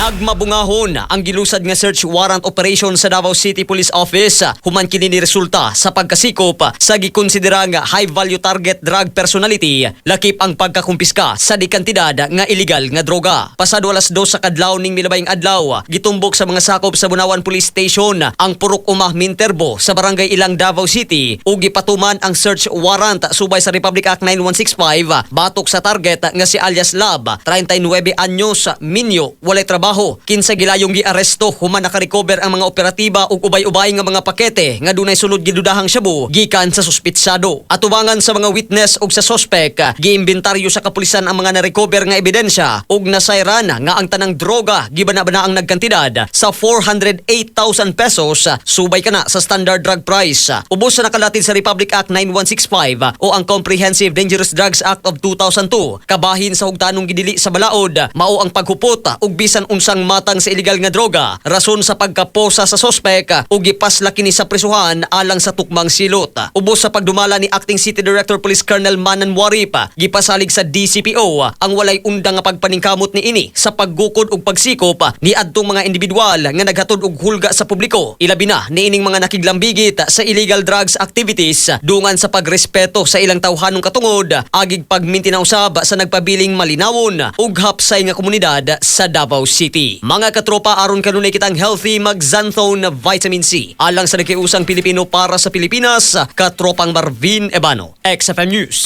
Nagmabungahon ang gilusad nga search warrant operation sa Davao City Police Office human kini ni resulta sa pagkasikop sa gikonsidera nga high value target drug personality, lakip ang pagkakumpiska sa di kantidad nga illegal nga droga. Pasado alas 2 sa kadlaw ning milabayng adlaw, gitumbok sa mga sakop sa Bunawan Police Station ang Purok Uma Minterbo sa Barangay Ilang, Davao City ug gipatuman ang search warrant subay sa Republic Act 9165 batok sa target nga si alias Lab, 39 anyos, minyo, walay trabaho, kinsa gilayong giaresto human nakarecover ang mga operatiba ug ubay-ubay nga mga pakete nga dunay sulod gidudahang shabu gikan sa suspitsado. Atubangan sa mga witness ug sa suspect, giimbentaryo sa kapulisan ang mga narecover nga ebidensya ug nasayran nga ang tanang droga gibana-bana ang nagkantidad sa 408,000 pesos subay kana sa standard drug price. Ubos sa nakalatid sa Republic Act 9165 o ang Comprehensive Dangerous Drugs Act of 2002, kabahin sa hugtanong gidili sa balaod mao ang paghupot ug bisan unsang matang sa illegal nga droga, rason sa pagkaposa sa sospek ug gipasla kini sa prisuhan alang sa tukmang silot. Ubos sa pagdumala ni Acting City Director Police Colonel Manan Warip, gipasalig sa DCPO ang walay undang nga pagpaningkamot niini sa paggukod ug pagsikop ni adtong mga individual nga naghatod og hulga sa publiko, ilabi na niining mga nakiglambigit sa illegal drugs activities, dungan sa pagrespeto sa ilang tawhanong katungod agig pagmintina usab sa nagpabiling malinawon ug hapsay nga komunidad sa Davao City. Mga katropa, aron kanunay kitang healthy, mag-Xanthone Vitamin C. Alang sa nagkiusang Pilipino para sa Pilipinas, Katropang Marvin Ebano, XFM News.